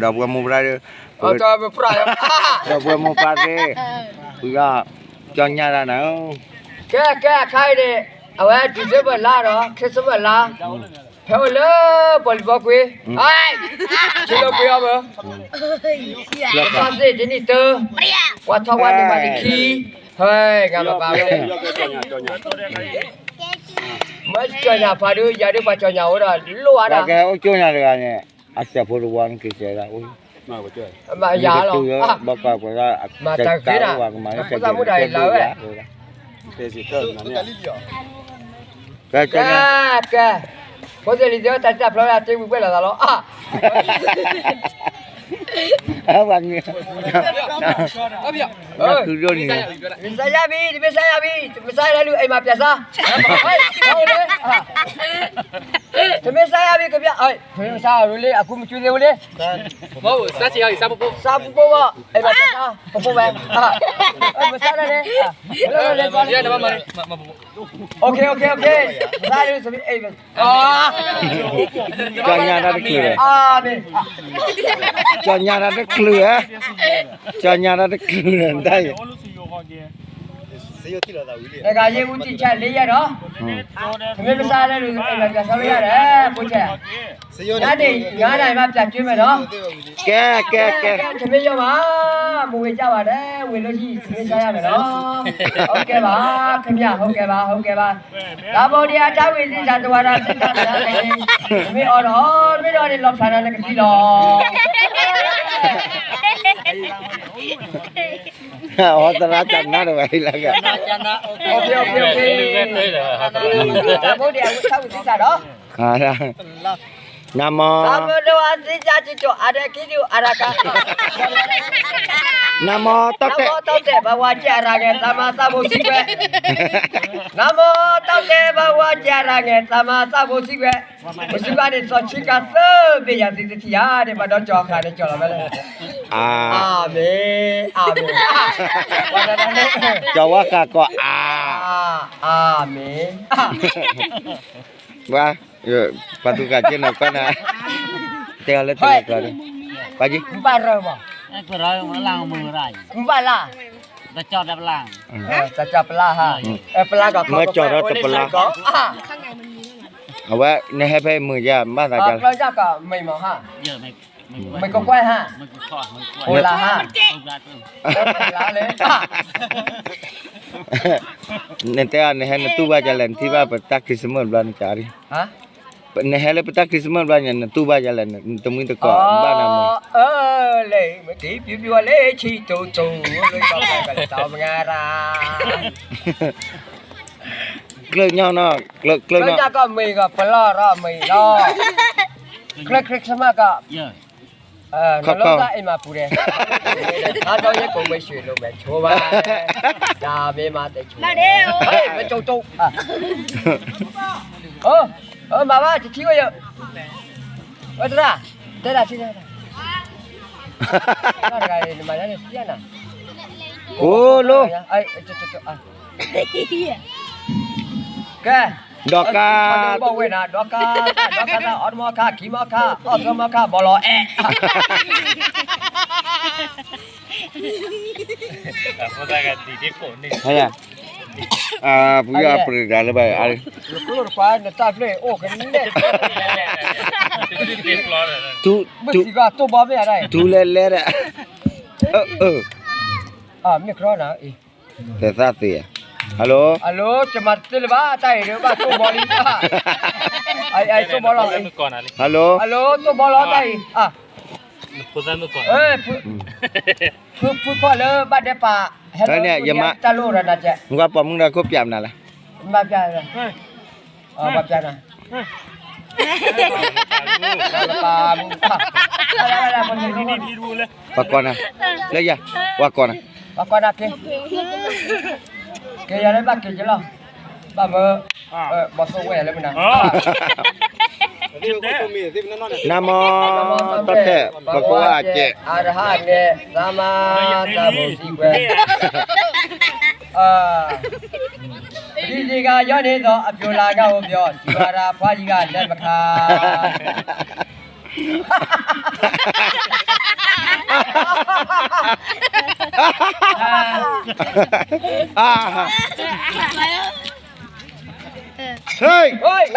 ဒီပုၢ်ဝဲၢ်မိၢ်ပၢ်သ့ၣ်, ဒီပုၢ်ဝဲၢ်မိၢ်ပၢ်သ့ၣ်, ပကီၢ်ညါတၢ်နၤ, ကဲ ကဲ အခါအံၤန့ၣ် အဝဲ December လါဒီး Christmas လါ, ဖဲအိၣ်လၢပှၤလံၤဘီကွ့, ဆ့လၢကွ့အီၤမၢ, ကသ့ၣ်တနံၣ်တၢ, ပှၤထီၣ်ဝါန့ၣ်မၤတခံ, ဟဲ ဂၤဘၣ်ဘၣ်ဝဲ, မ့ၢ်ကၠီၣ်ညါဖးဒိၣ် ယၤဒ်ပှၤကၠီၣ်ညါအိၣ်ဒီးလိၣ်ဝဲဒၣ်, အိၣ်ကၠိညါတဂၤန့ၣ်, အစၢၤဖိတဝီန့ၣ်က့ၤစဲးဒၣ်အိၣ်, မ့ၢ်ကတုၤလၢဘီကီၢ်ပှၤ, မၤတၢ်က့ၤဒၣ်, မၤတၢ်က့ၤဒၣ်, ကဲ ကဲ, ဖိသ့ၣ်လံၤသ့ၣ်ဧၢ တၢ်တၢ်ဖျီဝဲဒၣ်တ့ဝံၤပှဲၤလီၤသးလီၤ, အဝဲ, မ့ၢ်စါယါဘံ, တမ့ၢ်စါယါဘံ, တမ့ၢ်စါယါလၢ အိမ်မှာ ပြန်စား, တမ့ၢ်စါယါဘံ ကပျၢ်, တမ့ၢ်စါယါဘံ အကူမကျူသေးဘူးလေ, မဟုတ်ဘူး, စားချင်အောင် စားဖို့ဖို့, စားဖို့ဖို့ပေါ့, အိမ်မှာ ပြန်စား, ဖို့ဖို့ပဲ, မစားနဲ့လေ, မစားနဲ့လေ, OK OK OK, စားလို့ဆိုပြီး အိမ်မှာ, ကၠီၣ်ညါတၢ်တချုး, ကၠီၣ်ညါတၢ်တချုးဧါ, ကၠီၣ်ညါတၢ်တချုးန့ၣ်တၢ်အံၤ တဂၤယ့ၢ်အူတံၢ်ဆဲးလ့ယဲၢ်ဒီး, မ့ၢ်ပစးလၢလူၤ အိမ်မှာ ပြန်စားလို့ရတယ်, ဖိဆဲး, ညါန့ၣ် ညါန့ၣ် အိမ်မှာ ပြန်ကျွေးမယ်နော်, ကဲ ကဲ ကဲ, တမ့ၢ်ယိၣ်ဘၣ်, မဝံၤကြပါနဲ့, ဝံၤလို့ရှိရင် တမ့ၢ်စားရမယ်နော်, ဟုတ်ကဲ့ပါ, ခင်ဗျာ, ဟုတ်ကဲ့ပါ, ဟုတ်ကဲ့ပါ, သးဘိဒီးအတၢ်ဝံၤသံသးတဝါဒီး သံသးတဝါန့ၣ်, တမ့ၢ်အီၤဒီး, တမ့ၢ်ဒီးန့ၣ် လီၤဖျါနၤနကသံလီၤ. အဝဲသရၣ်ကနၣ်တဝဲလၢက, သးဘိဒီးအဝံၤသံသးဒီး, နမ, သးဘိဒီးအဝံၤသံသးက့ၤကၠိ အါဒဲက့ၤကၠိ အါဒဲကါ, နမ, နမ တၢ်တဲဘၣ်ဝါကဲအရၤငဲၤ သမါသးဘိစံးကွဲး, နမ တၢ်တဲဘၣ်ဝါကဲအရၤငဲၤ သမါသးဘိစံးကွဲး, ပစံးကွဲးန့ၣ် သီဆံကၤသၢဘ့ၣ်ယၤသံတထံၣ်ဧါန့ၣ် ပှၤဒီကၠီၤအခါန့ၣ်ကၠီၤလီၤဝဲလဲၣ်, အၤမ့ၣ်, အၤမ့ၣ်, ကၠီၤဝါဃးကီးအါ, အၤမ့ၣ်, ပှၤ, ပှၤသူၣ်ကၢ်က့ၤနီၢ်ကီၢ်နၤ, တဲအီၤလၢတၢ်ကျီၤ, ပှၤက့ၤ, ဘၣ်ရၢၢ်ဘၣ်, ဘၣ်လါ, တၢ်ကၠီၣ်တပလါ, ပလါကီး, မၢကၠီၣ်ဒီးတပလါ, အဝဲ နဟဲဖဲမုာ်ယၤ ဘၣ်သးက, မ့ၢ်ကကွၢ်ဟါ, အိၣ်လၢဟါ, လၢ, နတဲအီၤ နဟဲနတူၢ်ဘၣ်ကလဲၣ် နထံၣ်ဘၣ်ပတၢ် Christmas ဘျီနကၢ်, နဟဲလၢပတၢ် Christmas ဘျီန့ၣ် နတူၢ်ဘၣ်ကလဲၣ် နတမှံတကီၢ် ဘၣ်နၤမုာ်, လၢမ့ၢ်က့ၤ ပျူၤပျူၤလၢဆံတိတိ, လၢကီၢ်ပှၤကလဲၤတၢ်မုၢ်ဂၤရၣ်, ကျၢၢ်ညီနီၤ, ကျၢၢ်, ကျၢၢ်ညီကီၢ်မ့ၢ်ကီၢ်ပလီၢ်ရီမ့ၢ်လီၤ, ကျၢၢ် Christmas ကီၢ်, ခီခီ, အံၤမၤပူၤဒဲး, အါဒီးယဲကိးမ့ၢ်ရွှေလိာ်မဲာ်ဆိဘၣ်, ဒါမ့ၢ်မၤတဲဆိ, မ့ၢ်ကၠိကၠိ, မၤဘၣ်တထံၣ်ဝဲယၤ, ဝဲသရၣ်, တဲဒၣ်ထံၣ်, တဂၤအံၤ နမၤညါန့ၣ်သံနၤ, အိၣ်လိ, ကဲ, ဒီးကါ, ဘီဝဲနၤ ဒီးကါ, ဒီးကါတၢ်အီၣ်တမီခါ ခံမီခါ အီၣ်သၢမီခါ ဘီလီၤအဲၣ် ပှၤအပရံးဒၣ်လၢဘၣ်, နတၢ်ဖျၢၣ်အိၣ်ကနဲၣ်, ထူလဲလဲဒီး, မ့ၢ်ကြီနၤ, တသးသ့, hello, hello, ကမၤတသ့လၢၤဘၣ် တၢ်အံၤဒီး ဘၣ်တိၢ်ဘီလံ, hello, hello, တိၢ်ဘီလီၤတၢ်အံၤ, ဖုဖုခီၣ်လၢဘၣ်ဒဲးပာ်, hello, တၢ်လိၣ်ဒီးနၤကဲ, နကွၢ်ပိာ်မုၣ်ဒီးခိၣ်ပၠးမနုၤလဲၣ်, ဘၣ်ပၠး, ပှၤပၠးနၤ, ပှၤကိးနၤ, လၢယၤ, ပှၤကိးနၤ, ပှၤကိးနၤက့ၤ, က့ၤယၤလၢဘၣ်က့ၤက့ၤလီၤ, ဘၣ်မၢ, ဘီသိၣ်ဝဲလၢမနုၤ နမတၢ်တဲ, ပကဝဲကဲ, အရဟံ သမ္မာသမ္ဗုဒ္ဓံ ဝဲ, ဒ်တဂၤယီန့ၣ်သိး အပျိၤလၢဂၤအိၣ်ပျီ, စံးဝဲဒၣ်ဖှါယံၤဂၤလၢမခါ, ဟ့ၣ်, ဟ့ၣ်,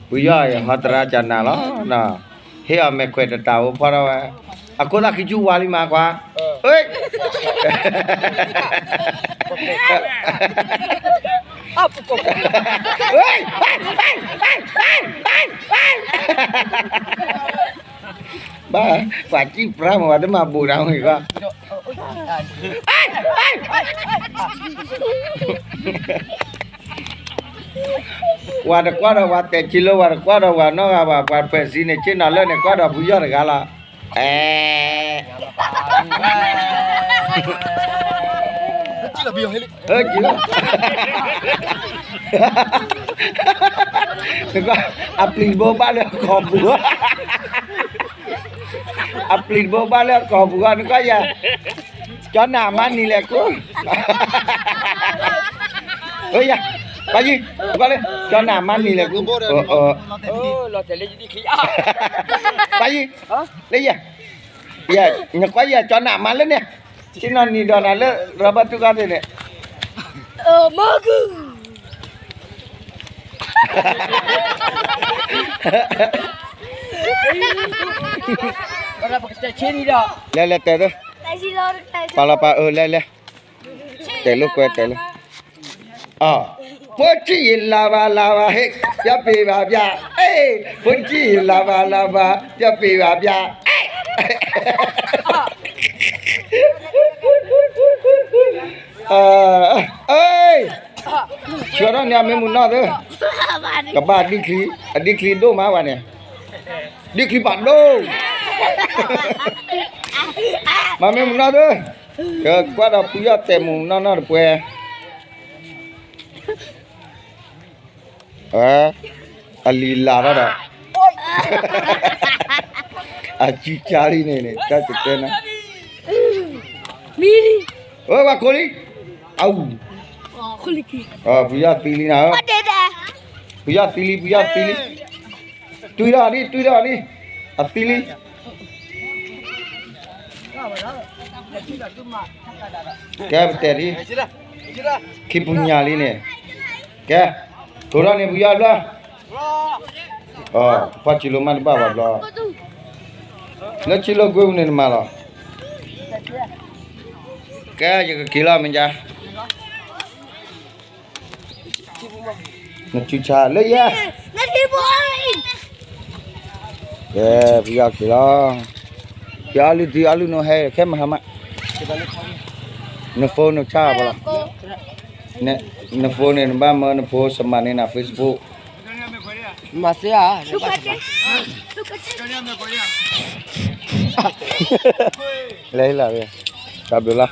ပယီၤအံၤ ဟီတရါကနၤလီၤ, ဟ့ၣ်အီၤမဲာ်ခွဲးတတၢ်အိၣ်ဖီထီၣ်ဝဲ, အခိၣ်သၣ်ခံဆူဝါလံမးကွၢ်, ဟ့ၣ် ဘၣ်, ပှၤစံၣ်ပြၢ်မး ပှၤတမၤဘူးတၢ်ဝဲကီး, ဝၤတကွၢ်ဒီးဝၤတဲာ်က့လၢ ဝၤတကွၢ်ဒီးဝၤနီတဂၤဘၣ်, ပှၤဖှဲးစံန့ၣ် က့နီၤလၢန့ၣ် ကွၢ်ဒီးပယီၤတဂၤလီၤ, အဲ အပျံၤတဘိဘၣ်လၢအကီၢ်ပူၤ, အပျံၤတဘိဘၣ်လၢအကီၢ်ပူၤ, နကွၢ်ယၤ, ကၠီနၢ်မါနံၤလဲၣ်ကိး, ယၤ, ပှၤယံၤ, ကွၢ်လၢ, ကၠီနၢ်မါနံၤလဲၣ်ကိး, ပှၤယံၤ, လၢယၤ, ယၤ, နကွၢ်ယၤ ကၠီနၢ်မါလၢန့ၣ်, ဆ့ၣ်နီၤနံၤဒီးနၤလၢ ရဘၣ်တူၢ်ခါသ့ၣ်န့ၣ်, မၤကူ လဲၤလဲၤတဲသ့, ပာ်လီၤပာ်အၢ လဲၤလဲၤ, တဲလိာ်ကွဲတဲလိာ်, ဖိဆံးယလၤဘၣ်လၤဘၣ်ဟ့ၣ်, ပျီပ့ၤဘၣ်ပျီ, ဖိဆံးယလၤဘၣ်လၤဘၣ် ပျီပ့ၤဘၣ်ပျီ, ဆှၢထီၣ်န့ၢ်အမ့ၢ်မုၢ်နီၢ်သ့, ကဘၣ်ဒ်ချံ, အဒ်ချံဒိၣ်မးဝဲန့ၣ်, ဒ်ချံဘၣ်ဒိၣ်, မ့မ့ၢ်မုၢ်နီၢ်သ့, ကကွၢ်ဒီးပယီၤတဲာ်မုၢ်နီၢ်နီၢ်တပှဲၤ အလံၤလၤထီၣ်ဒီး, အစုကၢ်လံန့ၣ်န့ၣ် တၢ်တတဲနၤ, အဝဲခိၣ်လံ, အူ, ပယီၤသံလံနၤ, ပယီၤသံလံ ပယီၤသံလံ, တွံၢ်ထီၣ်ဒံး တွံၢ်ထီၣ်ဒံး, အသံလံ ကဲပတဲာ်ဒံး, ခံပူၤညါလံန့ၣ်, ကဲ, ထိးထီၣ်န့ၣ်ပယီၤဘျီ, ပှၤစံးလိာ်မးတဘၣ်ဘၣ်ဘျီ, လၢစံးလိာ်ကွံာ်ပူၤန့ၣ်နမၤလီၤ, ကဲယကက့ၤလီၤမ့ၢ်ယါ နစုဆါလၢယဲ, ကဲ, ပယီၤက့ၤလီၤ, ယအီလုၢ်ဒုအီလုၢ်နိဟဲ ခဲမုၢ်ဟါမး, န phone နဆါဘၣ်လီၤ, န phone န့ၣ် နဘၣ်မၢနဖိစမးန့ၢ်နၤ Facebook, မၤသ့ဧါ, လဲၤလီၤ, တၢ်ဘျုးလီၤ.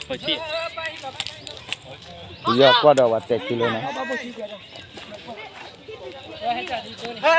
ပယီၤကွၢ်ဒီးပှၤတဲာ်စုလၢနၤ, ဟဲ